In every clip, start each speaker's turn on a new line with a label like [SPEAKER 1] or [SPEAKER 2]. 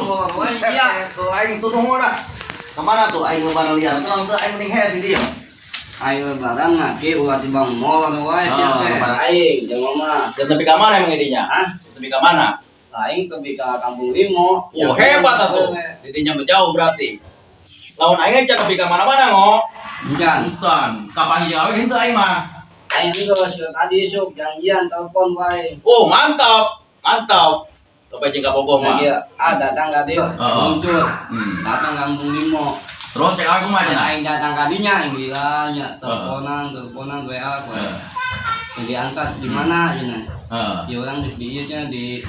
[SPEAKER 1] Buset,
[SPEAKER 2] Iya.
[SPEAKER 1] tuh aing tuh tunggu dah. Kemana tuh aing lebaran liar? Tenang tuh aing mending hese dia.
[SPEAKER 2] Aing lebaran mah ki ulah ti Bang Mall anu wae
[SPEAKER 1] Oh,
[SPEAKER 2] sia teh.
[SPEAKER 1] lebaran.
[SPEAKER 2] Aing jeung mah.
[SPEAKER 1] Geus nepi ka mana emang idinya?
[SPEAKER 2] Hah?
[SPEAKER 1] Geus nepi ka mana?
[SPEAKER 2] Aing tepi ka Kampung Limo.
[SPEAKER 1] Oh, hebat atuh. Didinya jauh berarti. Lawan aing can nepi ka mana-mana ngo.
[SPEAKER 2] Jangan.
[SPEAKER 1] Hutan, kapan jeung awe henteu aing mah.
[SPEAKER 2] Aing geus tadi isuk janjian telepon wae.
[SPEAKER 1] Oh, mantap. Mantap. Sampai jeung ka Bogor mah.
[SPEAKER 2] Lagi ah datang ka dieu.
[SPEAKER 1] Heeh.
[SPEAKER 2] Muncul. Datang Kampung Limo.
[SPEAKER 1] Terus cek awe kumaha cenah?
[SPEAKER 2] Aing datang ka dinya aing lila nya teleponan teleponan WA wae. Yang diangkat di mana cenah?
[SPEAKER 1] Heeh.
[SPEAKER 2] Di orang di ieu cenah di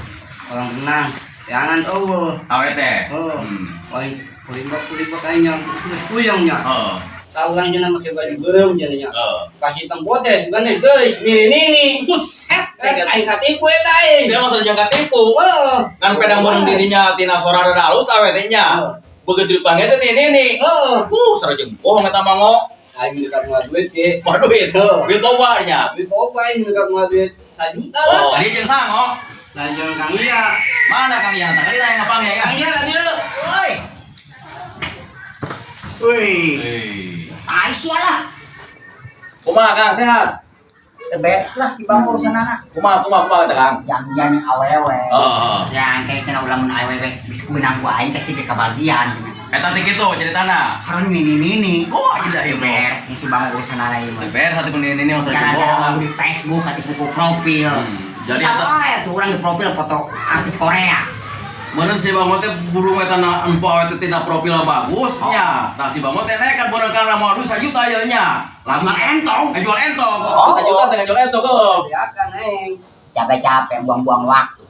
[SPEAKER 2] orang tenang. Jangan eueuh.
[SPEAKER 1] Awe teh.
[SPEAKER 2] Oh. Paling kulibak kulibak aing nya geus puyeng nya.
[SPEAKER 1] Heeh.
[SPEAKER 2] Tahu orang cenah make baju beureum cenah nya.
[SPEAKER 1] Heeh.
[SPEAKER 2] Kasih tempo teh sebenarnya geus nini.
[SPEAKER 1] Buset.
[SPEAKER 2] Eh, aing katipu eta aing.
[SPEAKER 1] Saya mah sareng katipu.
[SPEAKER 2] Heeh.
[SPEAKER 1] Kan pedang meureng didinya tina sora rada halus awe teh nya. Begitu dipanggil teh ini nih.
[SPEAKER 2] Heeh.
[SPEAKER 1] Sareng bohong eta mah ngo.
[SPEAKER 2] Aing dekat moal duit ge.
[SPEAKER 1] Mah duit.
[SPEAKER 2] Heeh.
[SPEAKER 1] Duit loba nya.
[SPEAKER 2] Duit loba aing dekat moal duit 1 juta lah.
[SPEAKER 1] Oh, dia jeung sango.
[SPEAKER 2] Lah jeung Kang Iya.
[SPEAKER 1] Mana Kang Iya? Tadi lah yang ngapanggil kan?
[SPEAKER 2] Kang Iya tadi.
[SPEAKER 3] Woi. Woi. Aisyah lah.
[SPEAKER 1] Kumaha Kang sehat?
[SPEAKER 3] Beres lah si Bang urusan anak.
[SPEAKER 1] Kumaha kumaha kumaha kata Kang?
[SPEAKER 3] Janjian yang awewe.
[SPEAKER 1] Heeh.
[SPEAKER 3] Yang kayak cenah ulah mun awewe bisa benang gua aing kasih kebagian cenah.
[SPEAKER 1] Eta teh kitu ceritana.
[SPEAKER 3] Harus ini ini ini.
[SPEAKER 1] Oh, iya iya.
[SPEAKER 3] Beres nih si Bang urusan anak ini. mah.
[SPEAKER 1] Beres hati pun ini yang sareng
[SPEAKER 3] Gara-gara
[SPEAKER 1] bohong.
[SPEAKER 3] aku di Facebook katipu ku profil.
[SPEAKER 1] Jadi
[SPEAKER 3] Sama ya tuh orang di profil foto artis Korea.
[SPEAKER 1] Bener si Bang teh burung eta na empo awe teh tina profil bagus nya. Tah si Bang teh naik kan beurang kana moal duit 1 juta ieu nya. Langsung
[SPEAKER 3] Jual entong.
[SPEAKER 1] Ngajual entong.
[SPEAKER 3] Oh.
[SPEAKER 1] 1 juta teh ngajual entong kok.
[SPEAKER 2] Ya kan aing.
[SPEAKER 3] Capek-capek buang-buang waktu.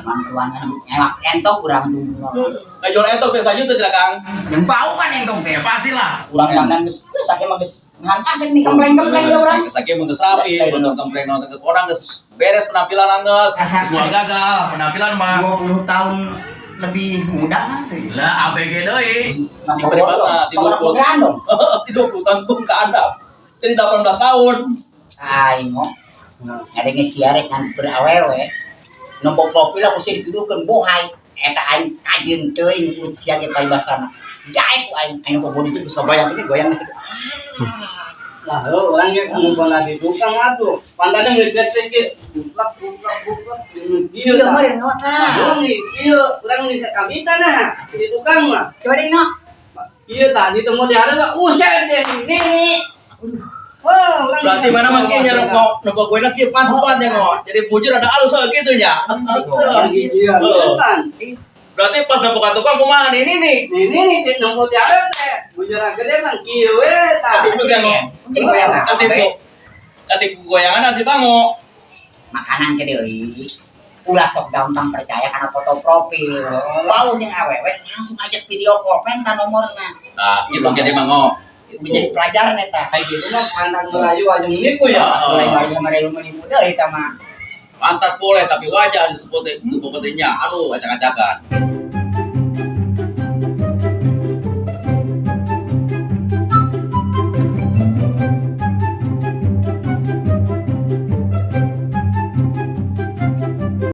[SPEAKER 3] Mantuan ngewak entok kurang tunggu.
[SPEAKER 1] Ngajual entong teh 1 juta cenah Kang.
[SPEAKER 3] Yang bau kan entong teh.
[SPEAKER 1] Ya pastilah.
[SPEAKER 3] Urang dandan geus geus saking mah geus ngan asik nih kempleng-kempleng ya urang.
[SPEAKER 1] Saking mah geus rapi, bener kempleng naon sakit orang geus beres penampilan geus.
[SPEAKER 3] Kasar.
[SPEAKER 1] Geus moal gagal penampilan mah.
[SPEAKER 3] 20 tahun lebih muda kan tuh.
[SPEAKER 1] Lah ABG deui. Di peribahasa di 20
[SPEAKER 3] dong.
[SPEAKER 1] di 20 tahun tuh ke andap. Jadi 18 tahun.
[SPEAKER 3] Aing mo. Ngadenge siarek ngan berawewe. Nombor profil aku sih dituduhkeun bohai. Eta aing kajeun teuing urut sia ge paribasana. Gaek ku aing aing kok body geus goyang ini goyang gitu.
[SPEAKER 2] Lah heuh urang ge ngumpul di tukang atuh. Pantana geus teh ge buklak buklak buklak ieu.
[SPEAKER 3] Iya meureun ngawak
[SPEAKER 2] Nah,
[SPEAKER 3] lah.
[SPEAKER 2] urang nih ieu urang nih kabitan nah di tukang mah.
[SPEAKER 3] Coba deh ngok.
[SPEAKER 2] Iya tadi temu di hari Pak. Uset deh ini. Wah, urang
[SPEAKER 1] Berarti mana mah kieu nya rokok nempo gue kieu pantes banget ya kok. Jadi bujur ada alus gitu nya.
[SPEAKER 2] Iya, kan.
[SPEAKER 1] Berarti pas nempo ka tukang kumaha nih ini nih.
[SPEAKER 2] Ini nih nempo di hari teh. Bujur gede kan kieu we tah.
[SPEAKER 1] Katipu sih ngok.
[SPEAKER 3] Jadi goyang apa?
[SPEAKER 1] Katipu. Katipu goyangan si Bango.
[SPEAKER 3] Makanan ke deui. Ulah sok gampang percaya karena foto profil. Wau jeung awewe langsung ajak video call penta nomorna.
[SPEAKER 1] Nah, gitu jadi Bango.
[SPEAKER 3] Menjadi pelajaran eta.
[SPEAKER 2] Kayak gitu mah pantang melayu aja nipu ya.
[SPEAKER 1] Oh.
[SPEAKER 3] Mulai mari mari menipu deui eta mah.
[SPEAKER 1] Pantat boleh tapi wajah disebut itu nya. Aduh, acak-acakan.